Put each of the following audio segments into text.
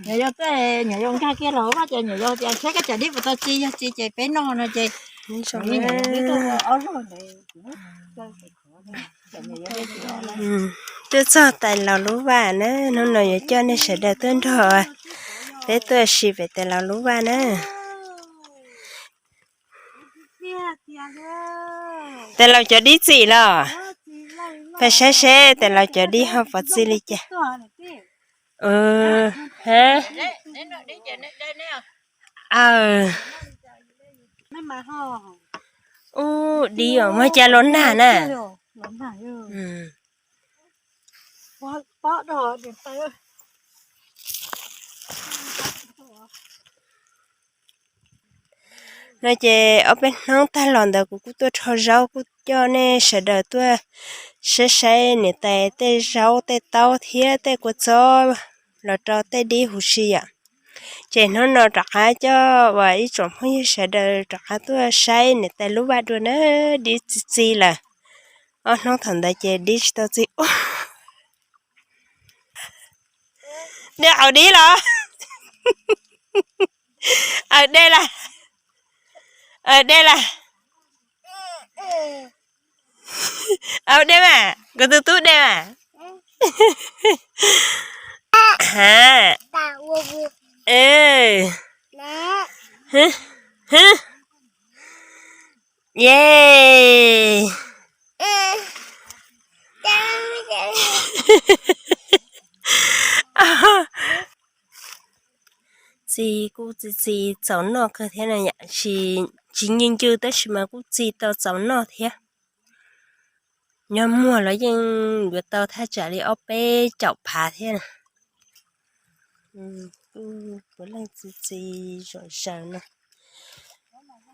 Nyuam yaus tuaj, nyuam yaus nkag kiag los hauv vaj ces nyuam yaus tias saib koj cov dib puas tau txi, yog txi ces peb noj no ces. Tuaj txog tais laus lub vaj na, hnub no yuav coj nej sawv daws tuaj nrog peb tuaj sim pem tais laus lub vaj na. Tais laus cov dib txi los? Peb saib seb tais laus cov dib ho puas txi li cas. Aw, ub, dib os, muab coj los nag na. No ces ob peb hnub tag los ntawd kuv kuj tuaj rho zaub, kuj coj nej sawv daws tuaj saib saib niam tais tej zaub tej taub thiab tej kua txob los rau tej dib huv si yom. Ces hnub no rov qab coj uas ib tsoom phooj ywg sawv daws rov qab tuaj saib niam tais lub vaj dua na, dib txi txi lawm. Ob hnub thaum ntawd ces dib tsis tau txi. Dej qaum dib los? Aw, dej las? Aw, dej las? Aw, dej mas, kuv tus tub dej mas. Ha. Ye. Txi kuj txi txi txaus noj kawg thiab no yom, tsis ncw ncw tab sis mas kuj txi tau txaus noj thiab. Nyob muag los yeej yuav tau thaj tsam li ob peb caum phav thiab na. Kuj puav leej txi txi zom zaws no.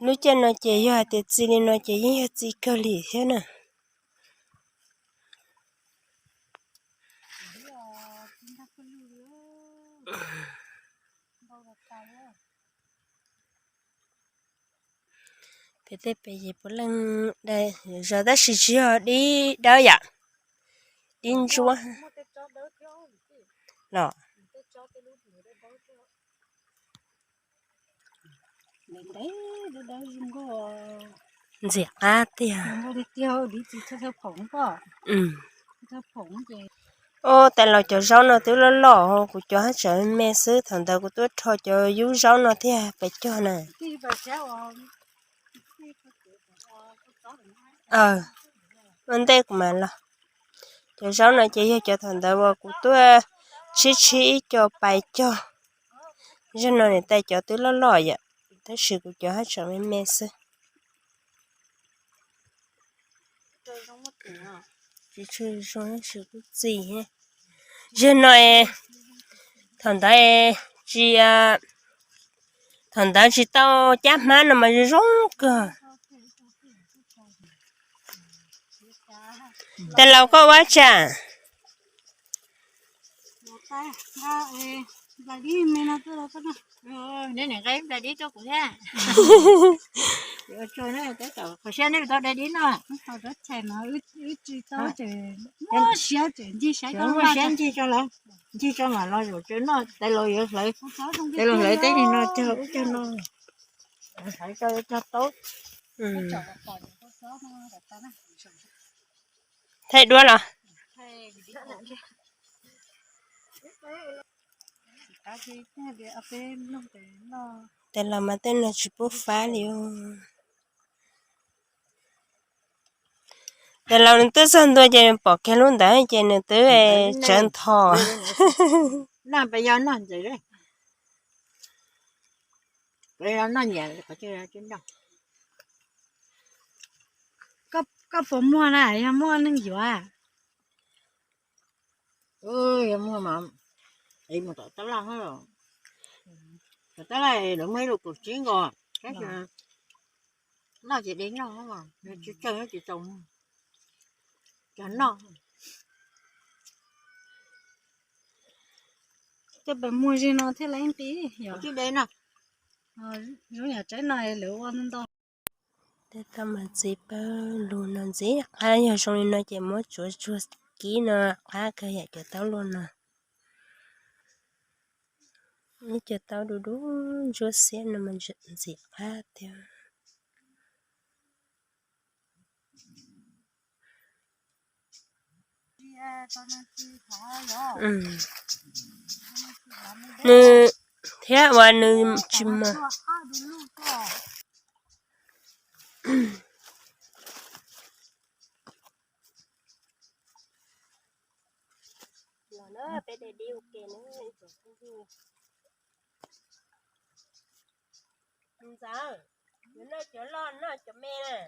Lub caij no ces yog hais tias txi li no ces yeej yog txi kawg li thiab na. Pem tej pem ces puav leej zom zaws tab sis tsis yog dib dawb yom, dib ntsuab los. Ntxim qab tiag. Ub, tais laus cov zaub no twb loj loj, kuv cov haj tseem me me xwb, thaum ntawd kuv tuaj rho cov yub zaub no thiaj pes cog na. Ua ntej kuv mam los. Cov zaub no ces yog cov thaum ntawd uas kuv tuaj tshib tshib ib co pais cog. Zaum no niam tais cov twb loj loj yom, tab sis kuv cov haj tseem me me xwb. Tsis tshua zoo tab sis kuj txi. Zaum no thaum ntawd tsis, thaum ntawd tsis tau cab hmab no mas zoo zoo kawg. Tais laus koj ua tsaug. Nqa dib me no tuaj rau koj noj. Neb niam nqa ib nplai dib rau kuv thiab. Qhov siab neb tau da dib noj. Muaj siab ncig tso los, ncig tso mam los zaum tsev noj, tais laus yuav hlawv, tais laus hlawv teb li no cog ub cog no. Hlawv tso cog taub. Thaij duab los? Tais laus mas tej no tsis pub fab li. Tais laus nws twb txog ntua ces nws pom kiag lub ntawd ces nws twb tsawv ntho. Koj puas muag na, yog muaj neeg yuav? Yog muaj mas, mus tom tab laj, tom tab laj lawv muaj ib lus kaum tsib nkaus, tab sis noj ces de noj, tsis tsawg tsis txaus, cog noj. Coj pes muag zig no thiaj li nqi yom. Zoo yam tsaib no lawv ua ntau. Tej tau mas txiv pawg lug no ntxiv qab, yog zoo li no ces muab tsuav tsuag kib no qab kawg yam cov taub luaj no. Ib co taub dub dub ntsuab xiab no mas ntxim qab tiag. Nws thiab uas nws tsis mas. Ntxawm, yuav noj cov loj noj cov me na.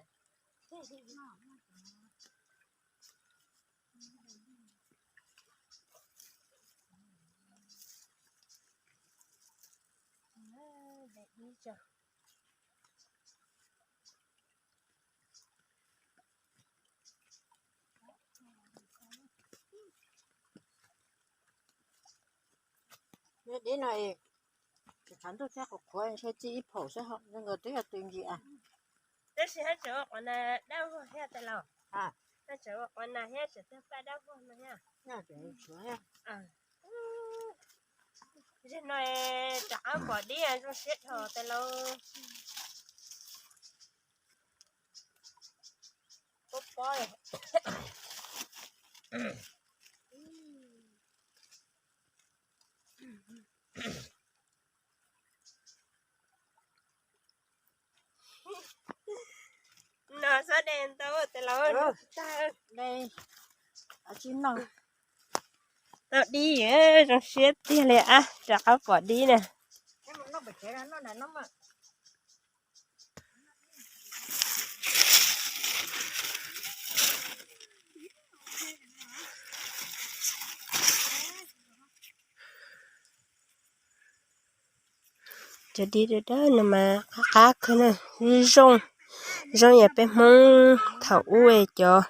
Dib no es, thaum ntuj thiab qhuav qhuav thiaj txij ib phaum xwb, zoo nkaus twb yog tws ntsis. Tab sis haj tseem ua qhov na dab vog thiab tais laus. Haj tseem ua qhov na thiab tseem tawg paj dab vog no thiab. Zaum no rov qab pom dib zoo siab dhau tais laus. Pob pob. No xob de ntau tais laus. Tau dib zoo siab tiag li ab, rov qab pom dib na. Cov dib dawb dawb no mas qab qab kawg na, zoo, zoo yam peb Hmoob thaum ub cov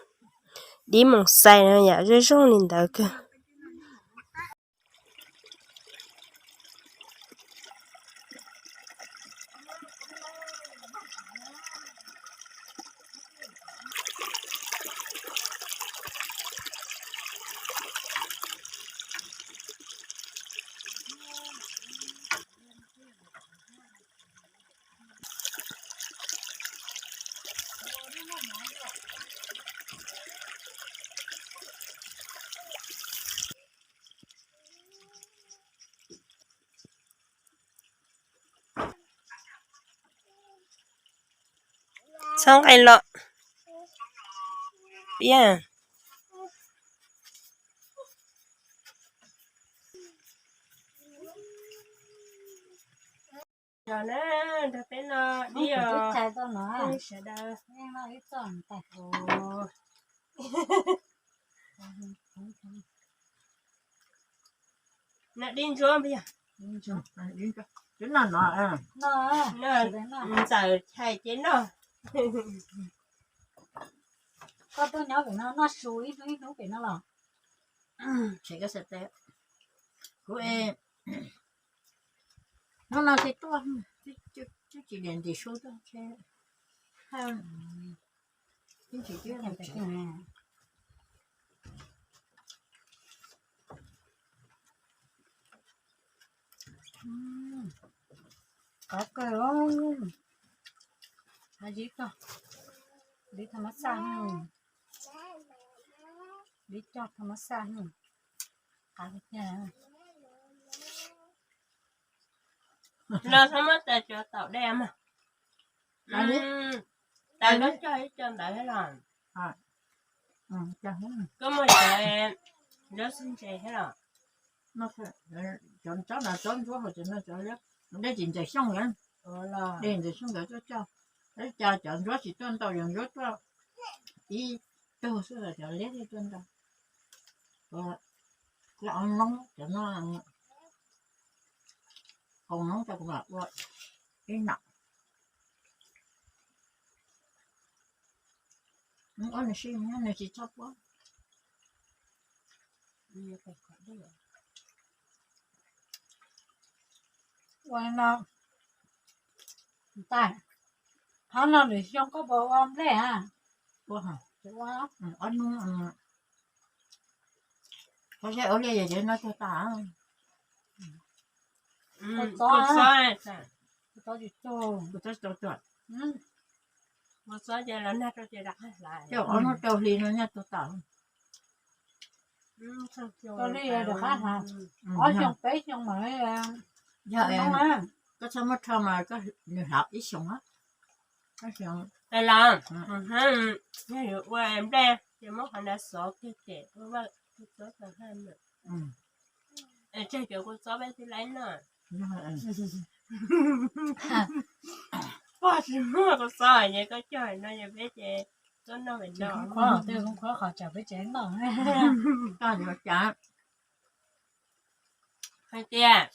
dib moos xais no yam zoo zoo li ntawd kawg. Txhob nqaij los piab. Nrog peb no dib os sawv daws. No dib ntsuab npawg yog. Ntxawm chais ces noj. Koj tuaj nyob pem no noj su ib hnub ib hnub pem no los? Kuv hnub no twb tuaj, twb tsis niam ntim su tuaj. Qab kawg. Dib tho mab xaj, dib cog tho mab xaj. Qab tiag. Los txhob muab tais cov taum dej mas. Tais koj cog ib co ntawd thiab los? Koj muaj cov zaub xib ntses thiab los? Cov tsob no tsob ntsuab hauv cov no cov dej tsis ntxaws xyooj, dej ntxaws xyooj ntawd coj coj. Ib co cov ntsuab tsis tuaj ntau, cov ntsuab tuaj ib tug xwb, cov liab thiaj tuaj ntau. Ob loob cov no, qau loob cov kuv mam ua ib nom. Ua nws sib nws tsis txhob puab. Ua no, tais, qhov no lwm xyoo koj puas ua nplej a? Ua, ua, ua li yog cov no tag tas. Kua txob, kua txob tsis tau tuag. Kua txob ces los nag rau ces rov qab hlais. Coj ob hnub rau hli no nyob tuag tas. Rau hli rov qab hlais. Ob xyoo peb xyoo mas. Yog koj txhob muab rho mas nws hlais ib xyoo. Los, yog yuav ua nplej ces muab qhov ntawd xov kiag ces ua vaj kua txob tau haj. Es tseg cov kua txob peb thiaj li noj. Pog tsis muaj kua txob ces koj cog no ces peb ces tuaj noj pem no. Qhov tsam peb tsev noj. Hais tias,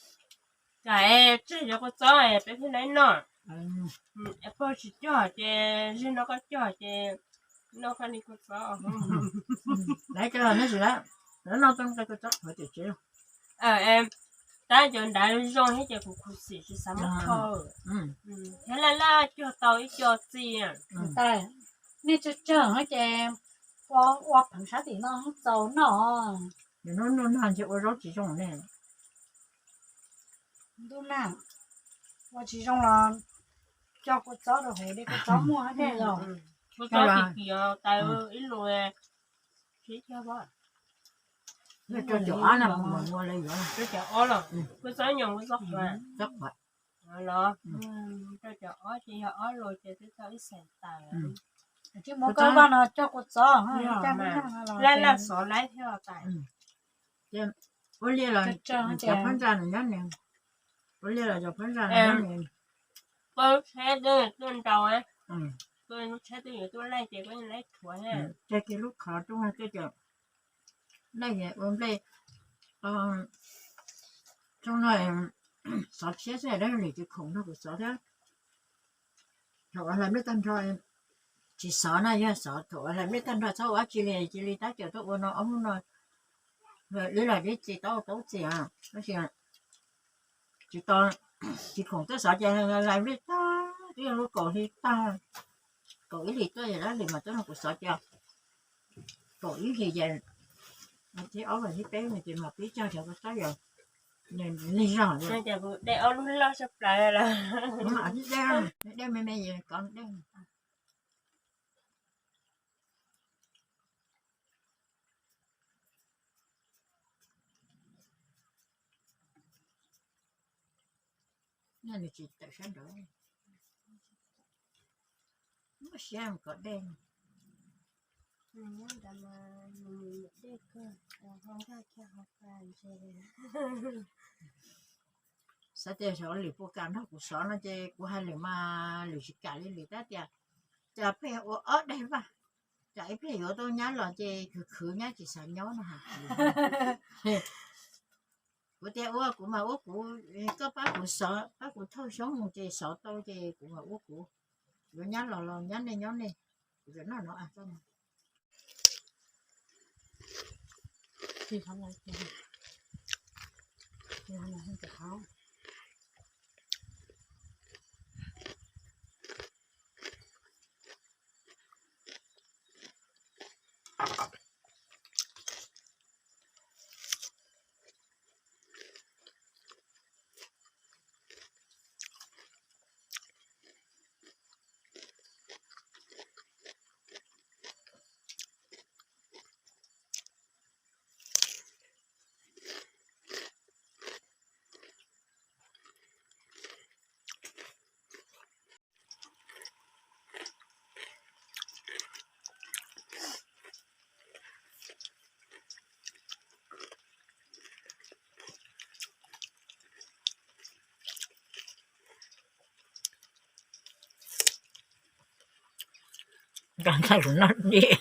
tseg cov kua txob peb thiaj li noj. Pog tsis cog ces zeg no koj cog ces noj koj li kua txob. Lawv cov noj tsis lawv, lawv noj tau kua txob qhuav tiam tsev. Tab cov nrad zoo thiab ces kuv khuv xim tsis xav muab kho. Thiab laj laj cog tau ib co txiv. Nej tsawg tsawg ces ua pheev sab tim no txaus noj. Ntuj nag, ua tsis zoo los cog kua txob rau hauv dej, kua txob muaj dej los. Kua txob kim kim taws ib lus. Rau cov ob na, mus ua lawv yuav. Rau cov ob los, kua txob nyoos kua txob qhuav. Txob qhuav. Los, rau cov ob ces yog ob lus ces twb tau ib xees taws. Tsis muab koj vaj no cog kua txob, laj laj xov laib thiab os tais. Ua liaj los cov phab ntsa nws nyob nws, ua liaj los cov phab ntsa nws nyob nws. Koj lub tsheb twb tuaj nrau, koj lub tsheb twb yuav tuaj laij ces koj yeej laij rhuav. Tseg kiag lub qhov rooj, laij ua nplej. Rooj no xov tshiab xwb, dab lwm ces khoom no kuv xov thiab. Thaum uas hlais nplej tag nrho tsis xov na, yog xov thaum uas hlais nplej tag nrho txhob ua dab tsi li, cia li tab cawm tuaj ua no ob hnub no. Wb los dib txiv taub taub txiv, tab sis tsis tau, tsis khoom tuaj xov ces hlais nplej tag, twb yog lub kaum hli tag, kaum ib hlis tuaj yog dab lwm mas tuaj no kuv xov ces kaum ib hlis ces thiab ob vas thiab peb no ces mas pib cog cov kua txob yog lig zog. Kuv de ob lub loj sab plaws lawm. Dej me me es kov dej. Nws tsis tawm sab nraud, muaj siab mus kov dej. Xav tias xyov lwm puas kam nrog kuv xov no ces kuv hais lwm mas lwm tsis kam li, lwm tab tias cas pheej ua ob daig vaj, tsam ib pliag yuav tau nyab los ces khwv khwv nyab tsis xav nyob no. Kuv tias ua kuv mas ua kuv, koj pab kuv xov, pab kuv thauj xyoob mus ces xov tau ces kuv mas ua kuv, yuav nyab los los nyab nej nyob nej, kuv tseem noj no. Nrog ntxhais lus noj dib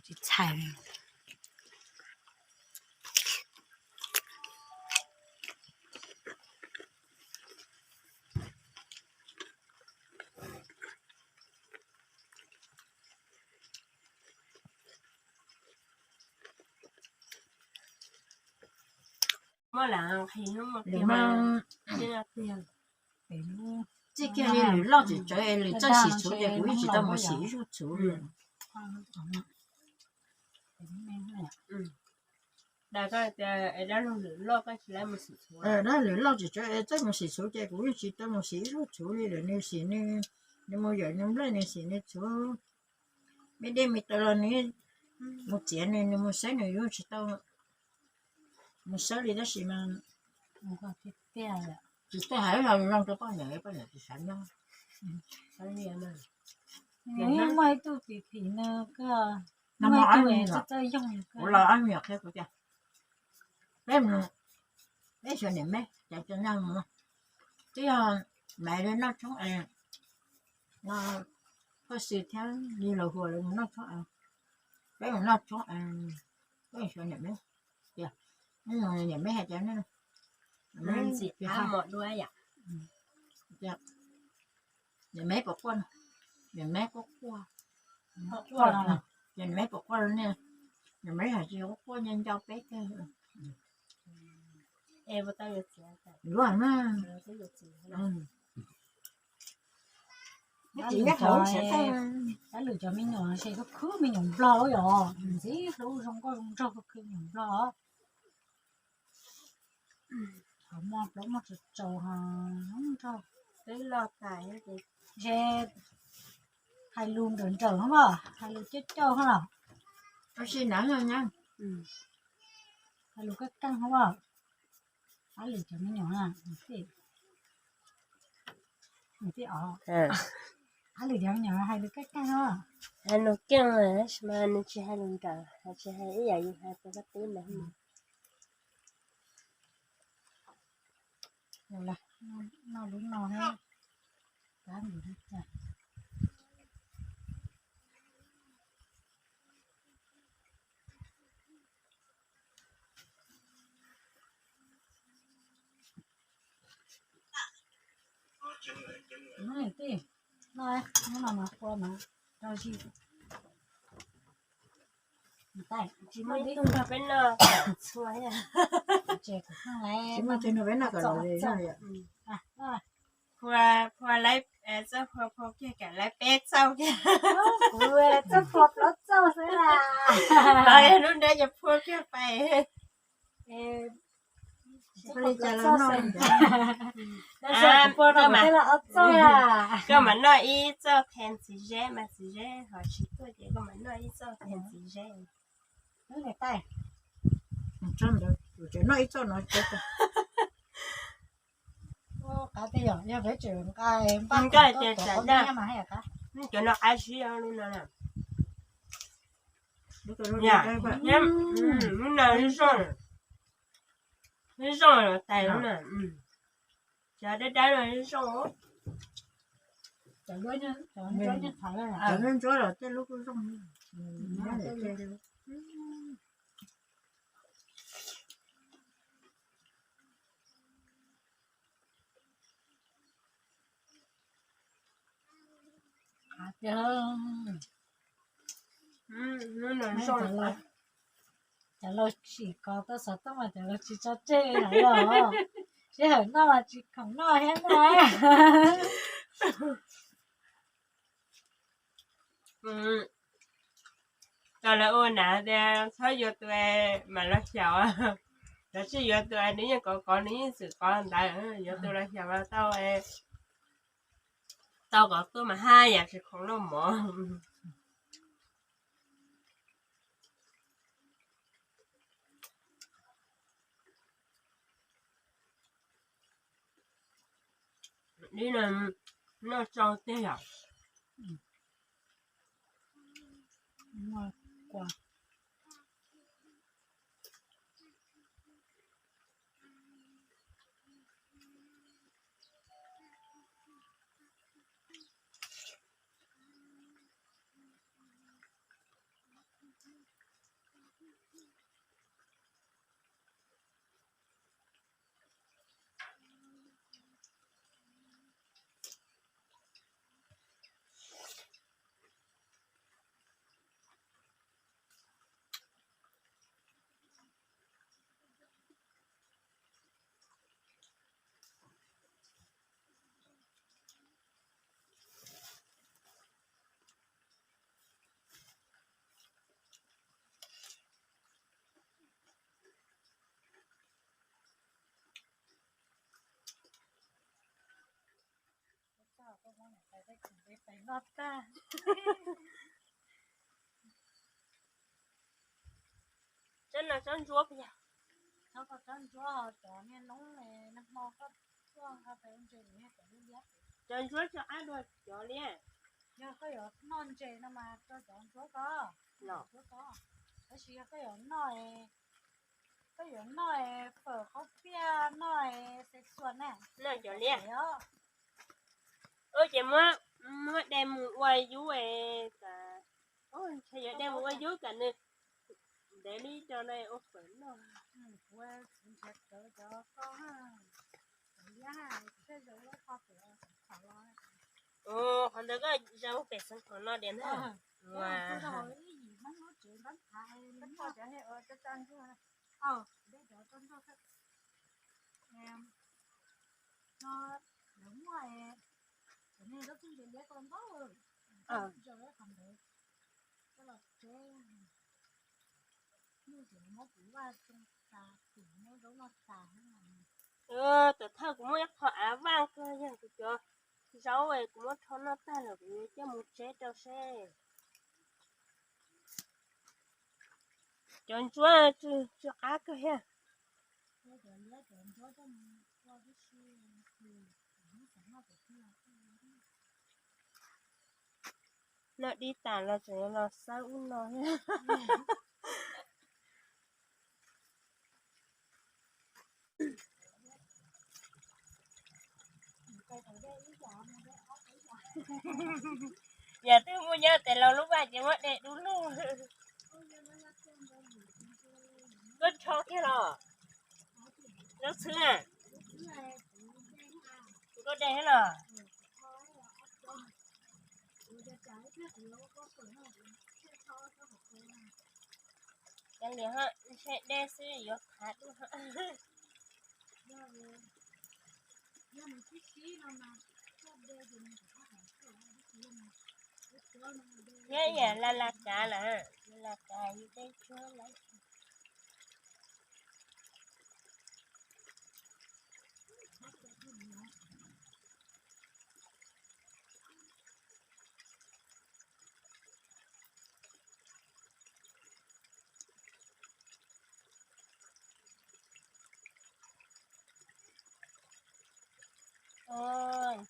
tsis txhais. Txij kiag li lwm loj txwm tsawv es lwm txawj xim txhuv ces kuv yeej tsis tau mus xim ib zaug txhuv li. Dab lwm loj tsis txawj mus sim txhuv ces kuv yeej tsis tau mus sim ib zaug txhuv li lawm, nws sim nws, nws mus yawm nws nplej nws sim nws txhuv. Me dej me taws los nws mus txiav nws, nws mus saib nws yuav tsis tau mus saib li tab sis mas tsis tau hais los zoo rau poj niam, poj niam tsis xav nyob. Muaj ib tug phim phim no, kuv los ob me nyuam qhia kuv tias peb mus, peb xyuas niam meb cas tsis noj mus, twb yog Maiv noj tshoob es, no, Phaj Xwm thiab Lis Laus Huas lawv mus noj tshoob es, peb mus noj tshoob es, peb xyuas niam meb tias, niam meb hais tias, ntxim qab mos dua yom, niam meb puas quaj, niam meb quaj quaj, ces niam meb puas quaj ne, niam meb hais tias quaj quaj nco nco peb kawg. Yuav na. Dab lwm cov me nyuam ces khwv khwv me nyuam nplog yom, ntxim hlub zoo nkauj zoo nraug khwv khwv me nyuam nplog. Thaum muaj plaub muaj tsaus tsaus nraug, twb loj tas, ces hais lus nrawm nrawm hos, hais lus coj coj hos, tab sis na, hais lus kaj kaj hos. Dab lwm cov me nyuam, dab lwm cov me nyuam hais lus kaj kaj hos. Hais lus keej tab sis mas nws tsis hais lus nrawm, hais tsis hais ib yam yus hais rau koj tib ntawd. Noj lub no thiab. Hnub no mas qhua mas rau zis. Tsis muaj ib tug nrog peb noj txhua, tsis muaj ib tug nrog peb noj kom lom zem zog. Phua, phua lawv, txoj phua phua kiag kam lawv peb txauj kiag. Kuv txoj phua plaub txauj xwb las. Lub nrab yog phua kiag pais. Koj mas noj ib txauj qhia Txiv Zeb mas Txiv Zeb ho tsis tuaj ces koj mas noj ib txauj qhia Txiv Zeb. Noj ib txauj no. Qab tiag yog peb tseem nqa npaj, cov no qab zib lub no. Lub no zoo, zoo tais lub no. Cov dawb dawb no zoo. Cov ntsuab los tej lub kuj zoo. Cov laus tsim kos tau xov tooj mas cov laus tsis tso tseg lawm los, sij hawm noj mas tsis khoom noj thiab na. Cov lawv ua nav tias txhob yuav tus mam los xyaum, cov tsis yuav tus nws yeej kov kov nws yeej txwm kov ntawd, yuav tus los xyaum los tau, tau kom tuaj mas haj yam tsis khoom noj mov. Li no noj tsau tiag yom. Tsob no tsob ntsuab puas yog? Tsob ntsuab, cov niag noob nag hmo koj tuaj nqa pem ua ntses, cov ntsuab tsis qab dua cov liab. Yog koj yuav noj ntses no mas rau cov ntsuab ko, ntsuab ko. Tab sis yog koj yuav noj, koj yuav noj fawm qaub piaj, noj xav xuas na, noj cov liab. Ua ces muab, muab de mus ua yub, ntshe yuav de mus ua yub kom nws ntev li rau na ua fawm noj. Qhov ntawd koj zaum pem xeev khaum no diam na. Tam thawj kuv muab ib qho av vaj kawg yog kuv cov zaub kuv muab rho noj tag lawm kuv yuav coj mus tseb rau seb. Cov ntsuab tsw qab kawg thiab. Noj dib tas los tseem los xawb ub no thiab. Yam twg muaj nyob tes laus lub vaj ces muab de du lug. Koj rho kiag los? Zaub txhwb a? Koj de thiab los? Cov liam ho ntshe de xwb yuav qhav dub. Thiab yam la la kav lawm, la la kav yus dej tsuag lawm.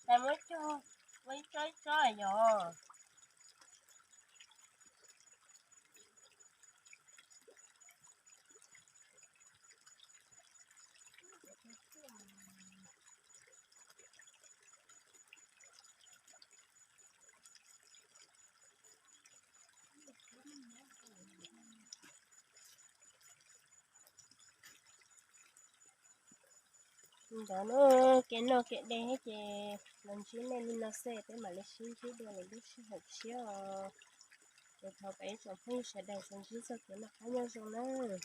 Tais muab cog ua ib tsob ib tsob yom. Ntawd na, kev noj kev de thiab ces los ntsib nej li no xwb, peb mam li sib ntsib dua lwm lub sij hawm tshiab os. Ces thov kom ib tsoom phooj ywg sawv daws tsuas ntsib txoj kev noj qab nyob zoo nawb.